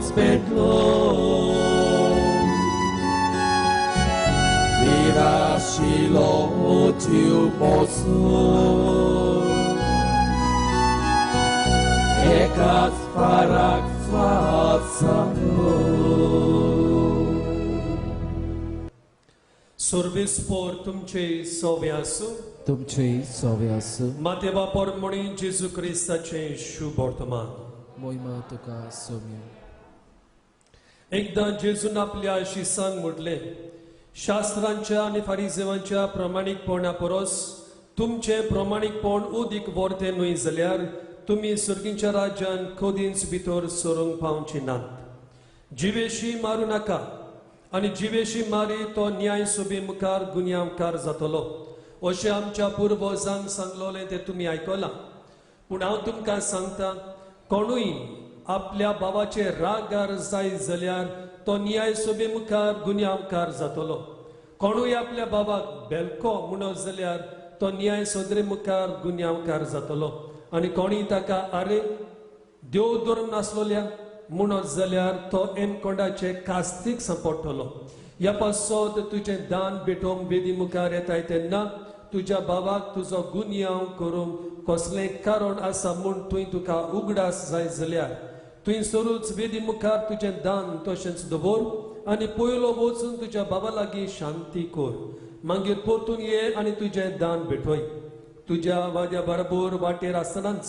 बेगोच पेटलो निराशिलो जीव मोसून एकाच फाराक स्वास जालो. सर्वेस पोर तुमचे सोवे आसूं. तुमचे सोवे आसूं. मातेवा पोरमणी जेजू क्रिस्ताचें शुभ वर्तमान. मोहिमा तुका सोम्या. एकदां जेजून आपल्या शिसांक म्हटलें, शास्त्रांच्या आनी फारिजेवांच्या प्रमाणीकपणा परस तुमचें प्रमाणीकपण उदीक वर्तें न्हय जाल्यार तुमी सर्गींच्या राज्यान कदींच भितर सरूंक पावची नात. जिवेशी मारूं नाका आनी जिवेशी मारी तो न्याय सभे मुखार गुन्यांवकार जातलो अशें आमच्या पुर्वजांक सांगलोलें तें तुमी आयकलां. पूण हांव तुमकां सांगता, कोणूय आपल्या भावाचे रागार जाय जाल्यार तो न्याय सभे मुखार गुन्यांवकार जातलो. कोणूय आपल्या बाबाक बेलको म्हणत जाल्यार तो न्याय सदरे मुखार गुन्यांवकार जातलो. आनी कोणूय ताका आरे देव धर्म नासलोल्या म्हणत जाल्यार तो एमकोंडाचे कास्तीक सांपडटलो. ह्या पासत तुजें दान भेटोवंक वेदी मुखार येताय तेन्ना तुज्या बाबाक तुजो गुन्यांव करूंक कसलें कारण आसा म्हूण तुवें तुका उगडास जाय जाल्यार तुवें सरूच वेदी मुखार तुजें दान तशेंच दवर आनी पयलो वचून तुज्या बाबा लागीं शांती कर. मागीर परतून ये आनी तुजें दान भेटय. तुज्या वाद्या बरोबर वाटेर आसतनाच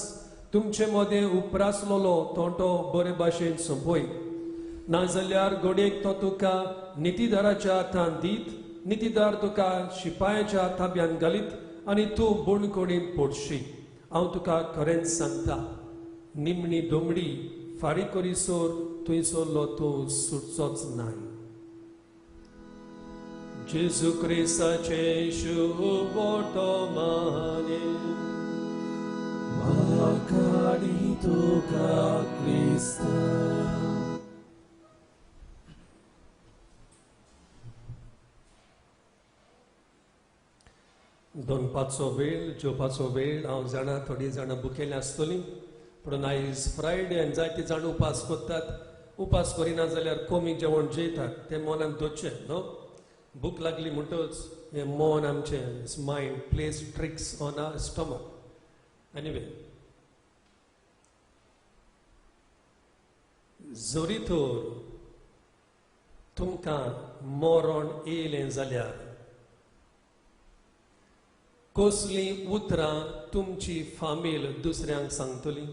तुमचे मदें उपरासलोलो तोंटो बरे भाशेन सोंपय. नाजाल्यार घडयेक तो तुका नितीदाराच्या हातान दीत, नितीदार तुका शिपायाच्या ताब्यान घालीत आनी तूं बणकोणीन पडशी. हांव तुका खरेंच सांगता, निमणी दोमडी फारीक करीसर थंयसरलो तूं सुटचोच नाय. जेजू क्रिस्ताचें शुभ वर्तमान. वाखाणी तुका क्रिस्ता. दोनपाचो वेळ, जेवपाचो वेळ. हांव जाणा थोडीं जाणां भुकेलीं आसतलीं, पूण आयज फ्रायडे आनी जायतीं जाणां उपास करतात. उपास करिना जाल्यार कमी जेवण जेयतात, तें मनान दवरचें न्हू. भूक लागली म्हणटच हें मन आमचें, mind plays tricks on our stomach. Anyway, जरी तर तुमकां मरण येयलें जाल्यार कसलीं उतरां तुमची फामील दुसऱ्यांक सांगतली?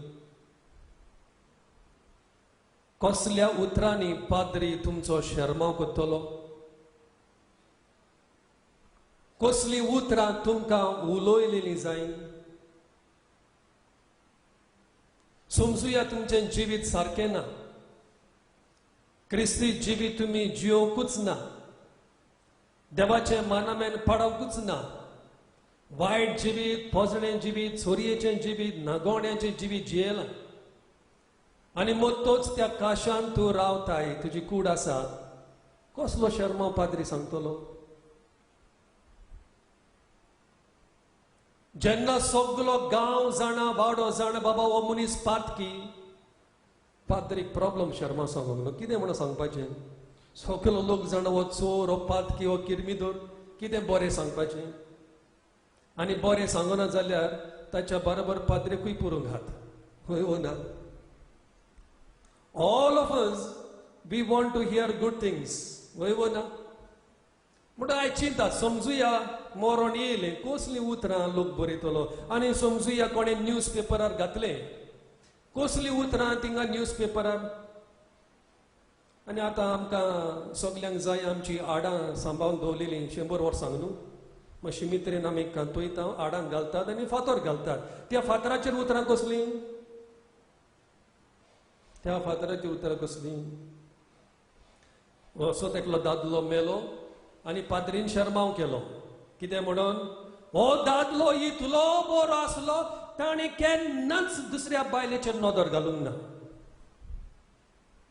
कसल्या उतरांनी पाद्री तुमचो शर्माव करतलो? कसलीं उतरां तुमकां उलयलेलीं जाय? समजुया तुमचें जिवीत सारकें ना, क्रिस्ती जिवीत तुमी जियोवंकूच ना, देवाचें मानामेन पाडोवंकूच ना, वायट जिवीत, पोजणें जिवीत, चोरयेचें जिवीत, नागोवण्याचें जिवीत जियेलां आनी मत्तोच त्या काशान तूं रावताय, तुजी कूड आसा, कसलो शर्माव पाद्री सांगतलो? जेन्ना सगलो गांव जाणा, वाडो जाणा, बाबा हो मनीस पातकी, पाद्रीक प्रॉब्लम शर्मा सांगूंक न्हू, कितें म्हणून सांगपाचें? सगलो लोक जाणा हो चोर, हो पातकी, हो किर्मिदोर, कितें बरें सांगपाचें? आनी बरें सांगना जाल्यार ताच्या बरोबर पाद्रीकूय पुरूंक घात. हय वो ना? All of us we want to hear good things. हय वो ना? म्हणटा हांव चिंता, समजुया मरण येयलें, कसलीं उतरां लोक बरयतलो? आनी समजुया कोणें न्यूज पेपरार घातलें, कसलीं उतरां थिंगा न्यूज पेपरार? आनी आतां आमकां सगल्यांक जाय आमची आडां सांबाळून दवरलेलीं 100 वर्सां न्हू. मातशी मित्रेन आमी कांतोयता, आडां घालतात आनी फातर घालतात. त्या फातराचेर उतरां कसलीं? त्या फातराचेर उतरां कसलीं? असोच एकलो दादलो मेलो आनी पाद्रीन शर्माव केलो. कितें म्हणून? हो दादलो इतलो बरो आसलो, ताणें केन्नाच दुसऱ्या बायलेचेर नदर घालूंक ना.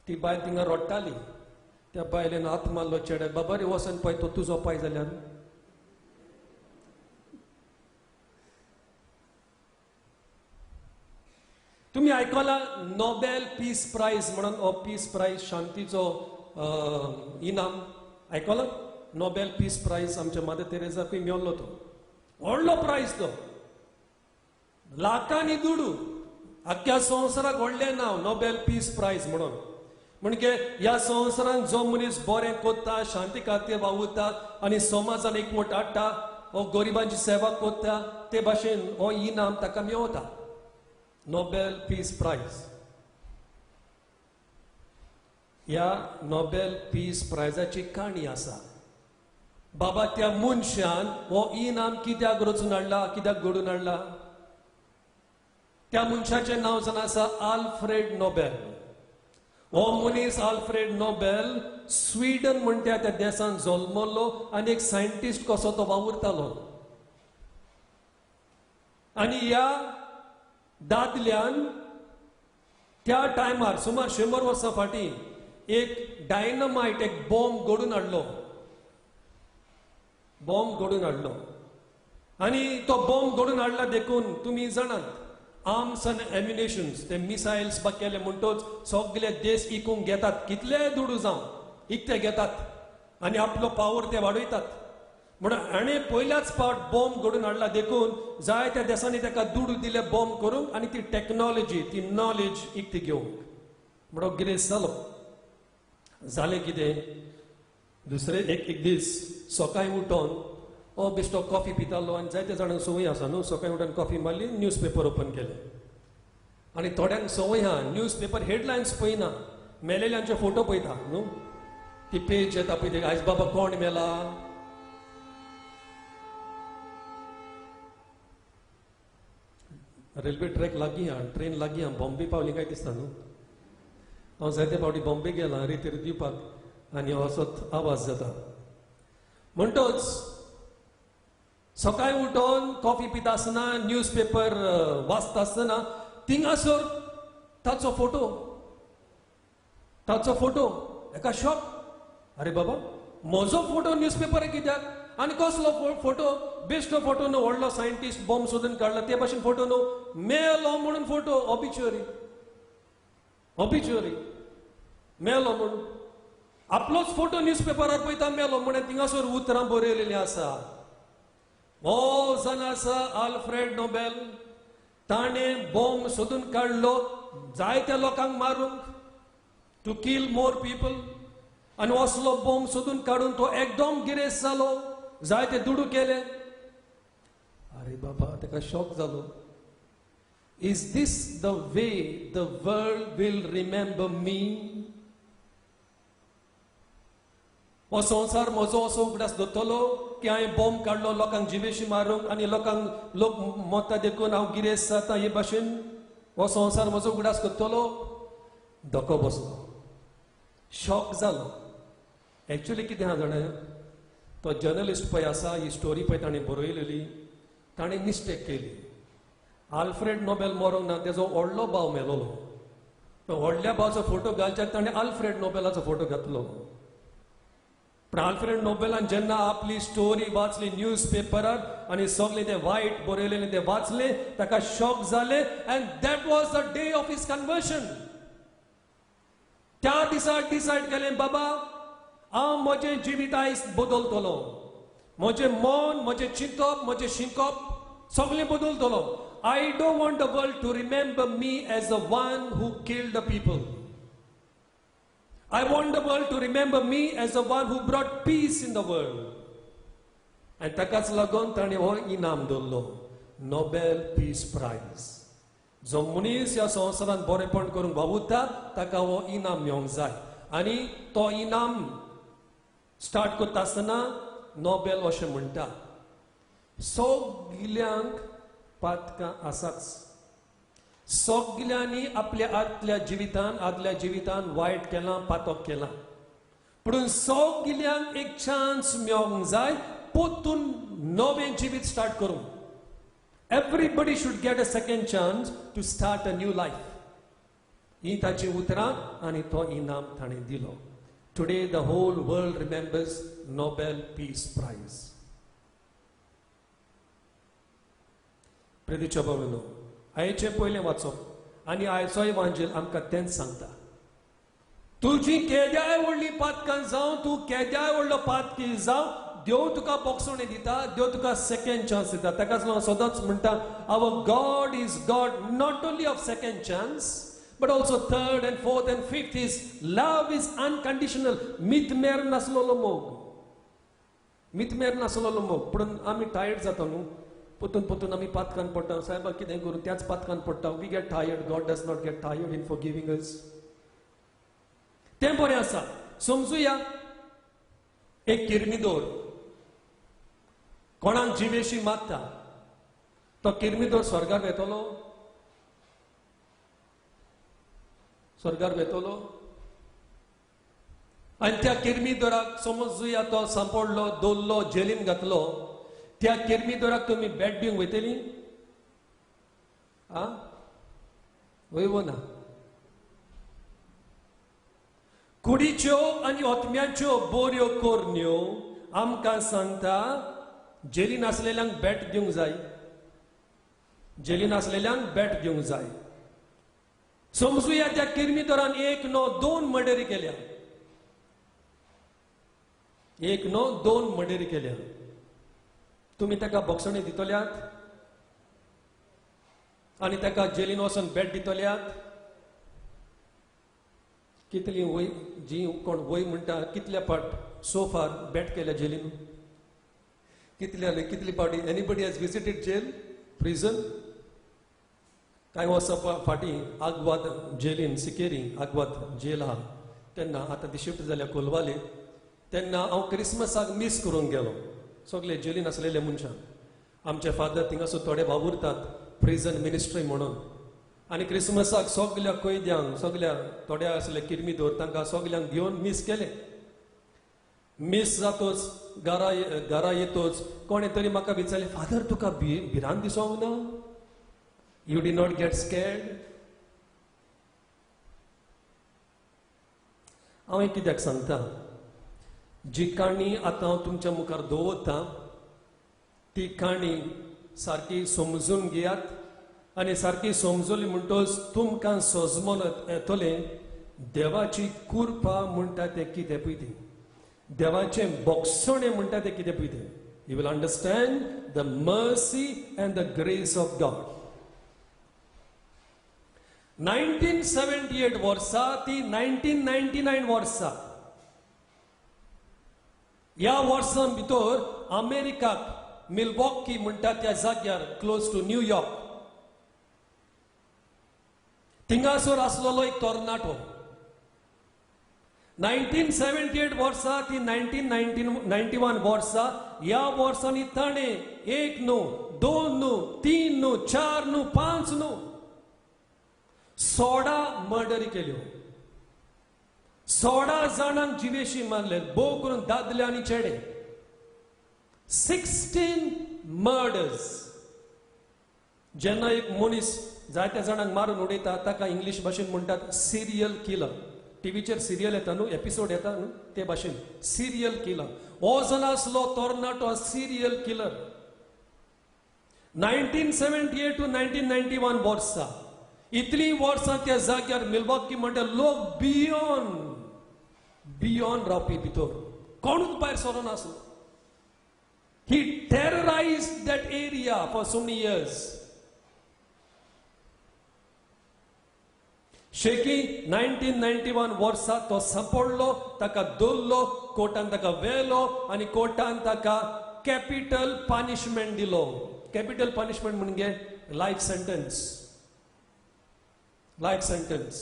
ती बायल थिंगा रडटाली. त्या बायलेन हात मारलो चेड्याक, बाबा रे वचून पळय तो तुजो पाय जाल्यार. तुमी आयकला नोबेल पीस प्रायज म्हणून, हो पीस प्रायज शांतीचो इनाम आयकला? नोबेल पीस प्रायज आमच्या मदर तेरेजाकूय मेळ्ळो तो व्हडलो प्रायज, तो लाखांनी दुडू, आख्ख्या संवसाराक व्हडलें नांव नोबेल पीस प्रायज म्हणून. म्हणजे ह्या संवसारांत जो मनीस बरें कोत्ता, शांती खातीर वावुरता आनी समाजान एकवट हाडटा, हो गरिबांची सेवा कोत्ता, ते भाशेन हो इनाम ताका मेवता, नोबेल पीस प्रायज. ह्या नोबेल पीस प्रायजाची काणी आसा. बाबा त्या मनशान हो इनाम कित्याक रचून हाडला, कित्याक घडून हाडला? त्या मनशाचें नांव जावन आसा आल्फ्रेड नोबेल. हो मनीस आल्फ्रेड नोबेल स्विडन म्हणटा त्या देशांत जल्मल्लो आनी एक सायंटिस्ट कसो तो वावुरतालो. आनी ह्या दादल्यान त्या टायमार सुमार 100 वर्सां फाटीं एक डायनामायट, एक बॉम्ब घडून हाडलो, बॉम्ब घडून हाडलो. आनी तो बॉम्ब घडून हाडला देखून तुमी जाणात आर्म्स आनी एम्युनेशन्स, ते मिसायल्स बा केले म्हणटोच सगळे देश इकूंक घेतात, कितले दुडू जावं इकते घेतात आनी आपलो पावर ते वाडयतात. म्हणून हाणें पयल्याच फावट बॉम्ब घडून हाडला देखून जायत्या देशांनी ताका दुडू दिले बॉम्ब करूंक आनी ती टॅक्नोलॉजी, ती नॉलेज इकती घेवंक. म्हणून गिरेस्त जालो. जालें कितें, दुसरे एक दीस सकाळीं उठोन हो बेश्टो कॉफी पितालो आनी जायते जाणांक संवय आसा न्हू, सकाळीं उठून कॉफी मारली, न्यूज पेपर ओपन केले. आनी थोड्यांक संवय आहा न्यूज पेपर हेडलायन्स पळयना, मेलेल्यांचे फोटो पळयता न्हू, ती पेज येता पळय, आयज बाबा कोण मेला. रेल्वे ट्रॅक लागीं आहा, ट्रेन लागीं आहा, बॉम्बे पावली काय दिसता न्हू. हांव जायते फावटी बॉम्बे गेलां रेतीर दिवपाक आनी असोच आवाज जाता. म्हणटोच सकाळीं उठोन कॉफी पिता आसतना, न्यूज पेपर वाचता आसतना थिंगासर ताचो फोटो, ताचो फोटो, एका शॉक. अरे बाबा म्हजो फोटो न्यूज पेपर कित्याक? आनी कसलो फोटो? बेश्टो फोटो न्हू, व्हडलो सायंटिस्ट बॉम्ब सोदून काडला ते भाशेन फोटो न्हू, मेलो म्हणून फोटो, ऑबिच्युअरी, ऑबिच्युअरी मेलो म्हणून आपलोच फोटो न्यूज पेपरार पळयता मेलो म्हणून थिंगासर उतरां बरयलेलीं आसा. हो जावन आसा आल्फ्रेड नोबेल, ताणें बॉम्ब सोदून काडलो जायत्या लोकांक मारूंक, टू किल मोर पीपल. आनी असलो बॉम्ब सोदून काडून तो एकदम गिरेस्त जालो, जायते दुडू केले. अरे बाबा ताका शॉक जालो. Is this the way the world will remember me? हो संवसार म्हजो असो उगडास दवरतलो की हांवें बॉम्ब काडलो लोकांक जिवेशी मारूंक आनी लोकांक लोक मरता देखून हांव गिरेस्त जाता, हे भाशेन हो संवसार म्हजो उगडास करतलो? धक्को बसलो, शॉक जालो. एक्चुअली कितें आहा जाणा, तो जर्नलिस्ट पळय आसा, ही स्टोरी पळय ताणें बरयलेली, ताणें मिस्टेक केली. आल्फ्रेड नोबेल मरोंक ना, तेजो व्हडलो भाव मेलोलो. व्हडल्या भावाचो फोटो घालच्याक ताणें आल्फ्रेड नोबेलाचो फोटो घातलो. पूण आल्फ्रेड नोबेलान जेन्ना आपली स्टोरी वाचली न्यूज पेपरार आनी सगळें तें वायट बरयलेलें तें वाचलें, ताका शॉक जालें. And that was the day of his conversion. त्या दिसा डिसायड केलें, बाबा हांव म्हजें जिवीत आयज बदलतलो, म्हजें मन, म्हजें चिंतप, म्हजें शिकप सगळें बदलतलो. I don't want the world to remember me as the one who killed the people. I want the world to remember me as the one who brought peace in the world. आनी ताकाच लागून ताणें हो इनाम दवरलो, Nobel peace prize. जो मनीस ह्या संवसारांत बरेपण करूंक वावुरता ताका हो इनाम मेळोंक जाय. आनी तो इनाम स्टार्ट करता आसतना नोबेल अशें म्हणटा, सगल्यांक पातकां आसाच, सगल्यांनी आपल्या आदल्या जिवितान, आदल्या जिवितान वायट केलां, पातक केलां, पूण सगल्यांक एक चान्स मेळोंक जाय परतून नवें जिवीत स्टार्ट करूंक. Everybody should get a second chance to start a new life. ही ताची उतरां आनी तो इनाम ताणें दिलो. Today the whole world remembers Nobel Peace Prize. प्रेरीच्या भावांनो, आयचें पयलें वाचप आनी आयचोय वांजेल आमकां तेंच सांगता. तुजी केद्याय व्हडली पातकां जावं, तूं केद्याय व्हडलो पातकी जावं, देव तुका बोगसोणे दिता, देव तुका सेकेंड चान्स दिता. ताकाच लागून सदांच म्हणटा, our God is God not only of second chance but also third and fourth and fifth. His love is unconditional. मितमेर नासलेलो मोग, मितमेर नासलेलो मोग. पूण आमी टायर्ड जाता न्हू, परतून परतून आमी पातकान पडटा. सायबा कितें करूं, त्याच पातकान पडटा. We get tired. God does not get tired in forgiving us. तें बरें आसा. समजुया एक किर्मिदोर कोणाक जिवेशी मारता, तो किर्मिदोर स्वर्गार वेतलो? स्वर्गार वेतलो? आनी त्या किर्मिदोराक समजुया तो सांपडलो, दवरलो, जेलीन घातलो. त्या किर्मिदोराक तुमी बॅट दिवंक वयतली? आ वय वो ना? कुडीच्यो आनी ओतम्याच्यो बोऱ्यो करण्यो आमकां सांगता जेलीन आसलेल्यांक बॅट दिवंक जाय, जेलीन आसलेल्यांक बॅट दिवंक जाय. समजुया त्या किर्मिदोरान एक न्हू दोन मर्डरी केल्या, एक न्हू दोन मर्डरी केल्या. तुमी ताका बोगसणी दितल्यात आनी ताका जेलीन वचून बॅट दितल्यात? कितली वय जी कोण वय म्हणटा, कितल्या पाट सोफार बॅट केल्या जेलीन? कितल्या कितली पावटी? Anybody has visited jail, prison? कांय वर्सां फाटीं आगवाद जेलीन, सिकेरी आगवाद जेल आहा, तेन्ना आतां ती शिफ्ट जाल्या कोलवाले. तेन्ना हांव क्रिसमसाक मीस करूंक गेलो. सगळे जेलीन आसलेले मनशां, आमचे फादर थिंगासर थोडे वावुरतात प्रिजन मिनिस्ट्री म्हणून. आनी क्रिसमसाक सगल्या कैद्यांक, सगल्या थोड्या आसले किर्मिदोर, तांकां सगल्यांक घेवन मीस केलें. मीस जातोच घरा घरा येतोच कोणें तरी म्हाका विचारलें, फादर तुका भिरांत दिसोंक ना? You did not get scared? हांव हें कित्याक सांगता, जी काणी आतां हांव तुमच्या मुखार दवरतां ती काणी सारकी समजून घेयात. आनी सारकी समजली म्हणटच तुमकां सजमोन येतलें देवाची कृपा म्हणटा तें कितें पळय ती, देवाचें बोगसणें म्हणटा तें कितें पळय तें. You will understand the mercy and the grace of God. 1978 वर्सा ती 1999 वर्सा, ह्या वर्सां भितर अमेरिकाक मिल्वॉकी म्हणटा त्या जाग्यार, क्लोज टू न्यूयॉर्क, थिंगासर आसलेलो एक तरणाटो. 1978 वर्सा ती 1991 वर्सा, ह्या वर्सांनी ताणें एक न्हू, दोन न्हू, तीन न्हू, चार न्हू, पांच न्हू, 16 मर्डरी केल्यो. 16 जाणांक जिवेशी मारले, भोव करून दादले आनी चेडे. 16 मर्डर्स. जेन्ना एक मनीस जायत्या जाणांक मारून उडयता ताका इंग्लीश भाशेन म्हणटात सिरियल किलर. टिवीचेर सिरियल येता न्हू, एपिसोड येता न्हू, ते भाशेन सिरियल किलर. हो जण आसलो तरणाटो सिरियल किलर. 1978 टू 1991 वर्सा, इतलीं वर्सां त्या जाग्यार मिल्वॉकी म्हणटा लोक बियोन बियोन रावपी, भितर कोणूच भायर सरोन आसलो. He terrorized that area for so many years. शेकी 1991 वर्सा तो सांपडलो, ताका दवरलो, कोर्टान ताका व्हेलो आनी कोर्टान ताका कॅपिटल पनिशमेंट दिलो. कॅपिटल पनिशमेंट म्हणजे लायफ सेंटन्स, लायफ सेंटन्स.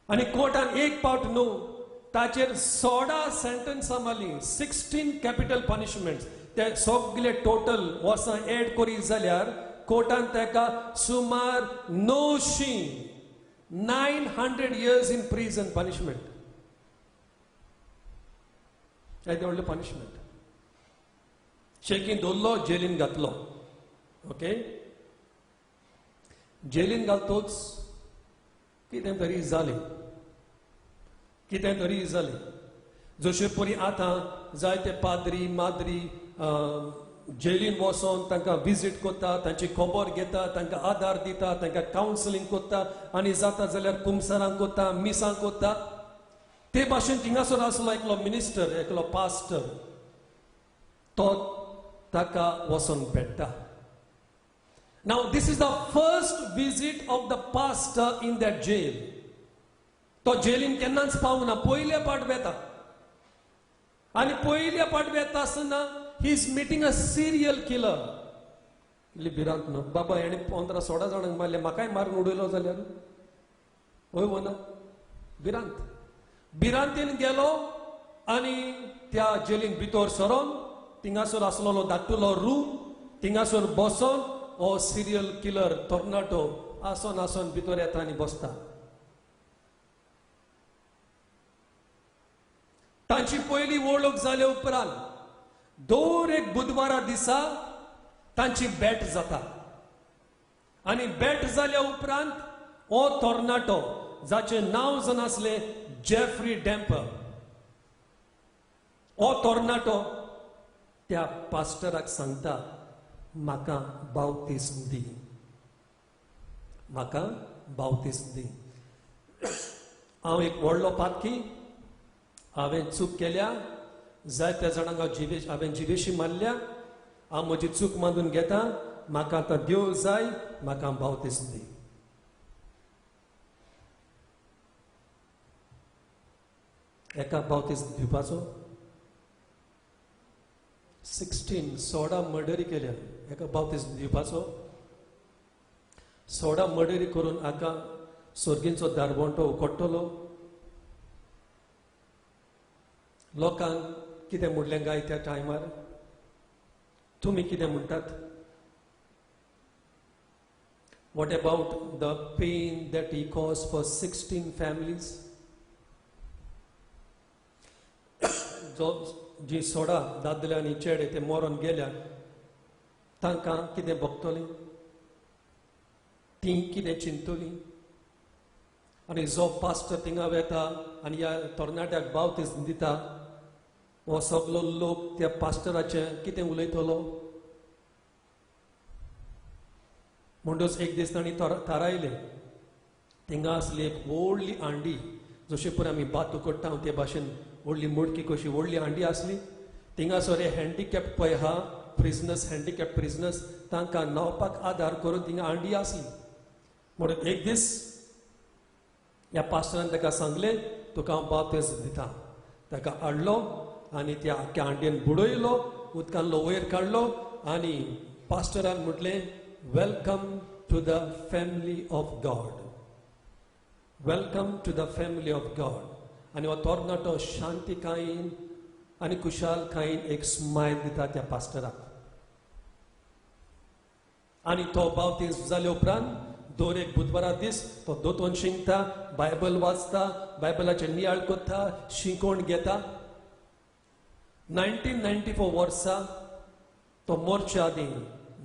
आनी कोर्टान एक पावट न्हू, ताचेर 16 सेंटन्सां मारलीं, 16 कॅपिटल पनिशमेंट. ते सगळे टोटल वर्सां एड करीत जाल्यार कोर्टान ताका सुमार 900 years in prison punishment. येदें व्हडलें पनिशमेंट. शेकीं दवरलो, जेलीन घातलो. ओके, जेलीन घालतोच कितें तरी जालें, कितें तरी जालें. जशे परी आतां जायते पाद्री माद्री जेलीन वचोन तांकां विजीट करता, तांची खबर घेता, तांकां आदार दिता, तांकां कावन्सिलींग करता आनी जाता जाल्यार कुमसरां करता, मिसां करता. ते भाशेन थिंगासर आसलो एकलो मिनिस्टर, एकलो पास्टर, तो ताका वचोन भेट्टा. Now this is the first visit of the pastor in that jail. तो जेलीन केन्नाच पावना, पयले पाट वेता आनी पयले पाट वेता आसतना he is meeting a serial killer. इल्ली भिरांत न्हू बाबा, हेणें 15-16 जाणांक मारले, म्हाकाय मारून उडयलो जाल्यार हय वो ना? भिरांत. भिरांतीन गेलो आनी त्या जेलीन भितर सरोन थिंगासर आसलेलो धाकटुलो रूम, थिंगासर बसोन हो सिरियल किलर तरणाटो आसोन आसोन भितर येता आनी बसता. तांची पयली वळख जाले उपरांत दर एक बुधवारा दिसा तांची भेट जाता आनी भेट जाल्या उपरांत हो तरणाटो जाचें नांव जावन आसलें जेफ्री डॅम्पर, हो तरणाटो त्या पास्टराक सांगता, म्हाका बावतीस दी, म्हाका बावतीस दी. हांव एक व्हडलो पातकी, हांवें चूक केल्या, जायत्या जाणांक हांवें जिवेशी मारल्या, हांव म्हजी चूक मानून घेता, म्हाका आतां देव जाय, म्हाका बावतीस दी. एका बावतीस दिवपाचो 16 मर्डरी केल्या, एका बावतीस दिवपाचो 16 मर्डरी करून हाका सर्गींचो दारवंटो उकडटलो. लोकांक कितें म्हणलें काय त्या टायमार? तुमी कितें म्हणटात? What about the pain that he cause for 16 families? जो जी 16 दादले आनी चेडे ते मरोन गेल्या तांकां कितें भोगतलें, तीं कितें चिंततलीं? आनी जो पास्टर थिंगा वेता आनी ह्या तरणाट्याक बावतीस दिता, हो सगलो लोक त्या पास्टराचें कितें उलयतलो? म्हणटच एक दीस तांणी थारायलें, थिंगा आसली एक व्हडली हांडी, जशें पळय आमी भात उकडटा ते भाशेन व्हडली मोडकी कशी व्हडली हांडी आसली. थिंगासर हे हँडिकॅप पळय आहा प्रिजनर्स, हँडिकॅप प्रिजनर्स, तांकां न्हांवपाक आदार करून थिंगा हांडी आसली. म्हणून एक दीस ह्या पास्टरान ताका सांगलें, तुका हांव बावतीस दिता. ताका हाडलो आनी त्या आख्या हांडयेन बुडयलो, उदकांतलो वयर काडलो आनी पास्टरान म्हटलें, welcome to the family of God, welcome to the family of God. आनी हो तरणाटो शांतिकायेन आनी खुशालकायेन एक स्मायल दिता त्या पास्टराक. आनी तो बावतीस जाले उपरांत दर एक बुधवारा दीस तो दोतोन शिंकता, बायबल वाचता, बायबलाचेर नियाळ करता, शिकोवण घेता. 1994 वर्सा तो मोर्च्या आदीं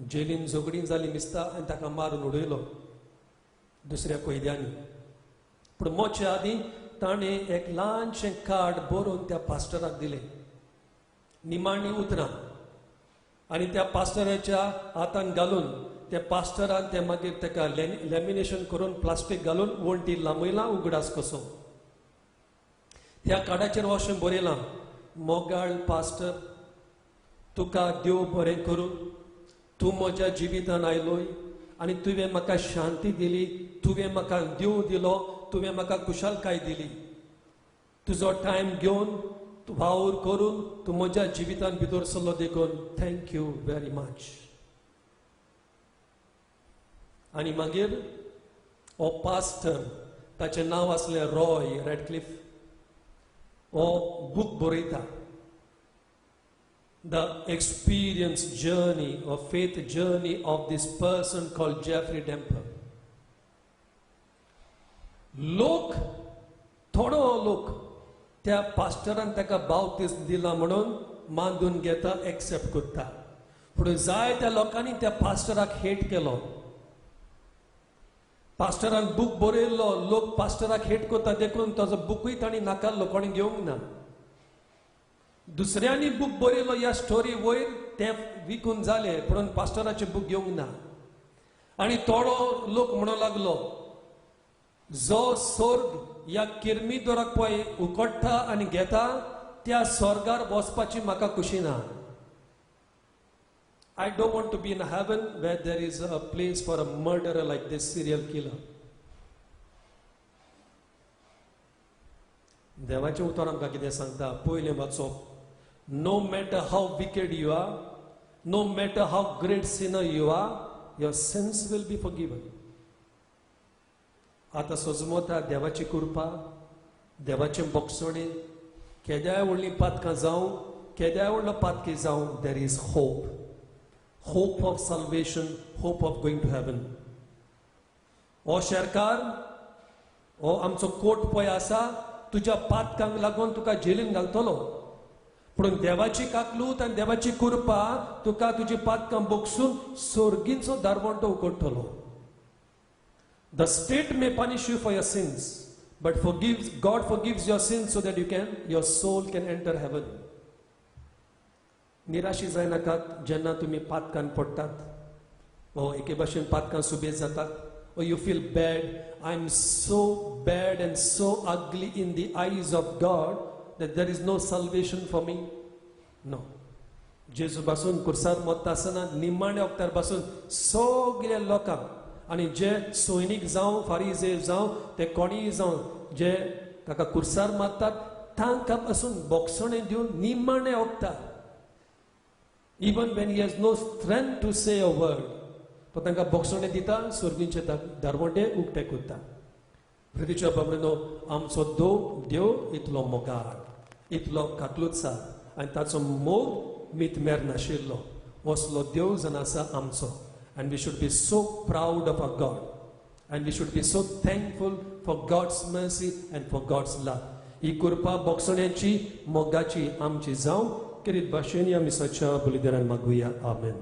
जेलीन झगडीं जाली मिसता आनी ताका मारून उडयलो दुसऱ्या कैद्यांनी. पूण मोर्च्या आदीं ताणें एक ल्हानशें कार्ड बरोवन त्या पास्टराक दिलें, निमाणी उतरां, आनी त्या पास्टराच्या हातान घालून त्या पास्टरान तें मागीर ताका लॅमिनेशन करून प्लास्टीक घालून वण्टी लांबयलां उगडास कसो. त्या कार्डाचेर अशें बरयलां, मोगाळ पास्टर, तुका देव बरें करूं, तूं म्हज्या जिवितान आयलोय आनी तुवें म्हाका शांती दिली, तुवें म्हाका देव दिलो, तुवें म्हाका खुशालकाय दिली. तुजो टायम घेवन वावर करून तूं म्हज्या जिवितान भितर सरलो देखून thank you very much. आनी मागीर हो पास्टर, ताचें नांव आसलें रॉय रेडक्लिफ, हो बूक बरयता, the experience journey or faith journey of this person called Jeffrey Dahmer. लोक, थोडो लोक त्या पास्टरान ताका बावतीस दिला म्हणून मानून घेता, एक्सेप्ट करता. पूण जायत्या लोकांनी त्या पास्टराक हेट केलो. पास्टरान बूक बरयल्लो, लोक पास्टराक हेट करता देखून ताजो बुकूय तांणी नाकारलो, कोणी घेवंक ना. दुसऱ्यांनी बूक बरयलो ह्या स्टोरी वयर, ते विकून जाले, पूण पास्टराचे बूक घेवंक ना. आनी थोडो लोक म्हणूंक लागलो, जो स्वर्ग ह्या किर्मीदोराक पळय उकडटा आनी घेता त्या स्वर्गार वचपाची म्हाका खुशी ना. I don't want to be in heaven where there is a place for a murderer like this serial killer. देवाचें उतर आमकां कितें सांगता? पयलें वाचप, no matter how wicked you are, no matter how great sinner you are, your sins will be forgiven. आतां सजमता देवाची कृपा, देवाचें बक्षणे, केद्याय व्हडलीं पातकां जावं, केद्याय व्हडलो पातकी जावं, there is hope. Hope of salvation, hope of going to heaven. हो शेरकार, हो आमचो कोट पळय आसा, तुज्या पातकांक लागून तुका जेलीन घालतलो, पूण देवाची काकलूत आनी देवाची कृपा तुका तुजी पातकां बगसून सोर्गींचो दारवंटो उकडटलो. The state may punish you for your sins, but God forgives your sins so that your soul can enter heaven. निराशी जायनाकात जेन्ना तुमी पातकान पडटात, ओ एके भाशेन पातकां सुबेज जातात, ओ you feel bad, I am so bad and so ugly in the eyes of God that there is no salvation for me. No. जेजू पासून कुर्सार मोत्ता आसतना निमाण्या वखतार पासून सगल्या लोकांक, आनी जे सैनीक जावं, फारीजे जावं, ते कोणीय जावं, जे ताका कुर्सार मारतात तांकां पासून बोगसणें दिवन निमाण्या वखतार, even when he has no strength to say a word, तो तांकां बोगसणें दिता, स्वर्गींचे दारवंटे उक्ते करता. प्रितीच्या बाबडेनो, आमचो देव इतलो मोगाळ, इतलो काकलुतसार, आनी ताचो मोग मितमेर नाशिल्लो असलो देव जावन आसा आमचो. And we should be so proud of our God, and we should be so thankful for God's mercy and for God's love. ही कृपा बोगसण्याची मोगाची आमची जावं, किरीत भाशेन ह्या मिसाच्या बलिदानान मागुया. आमेन.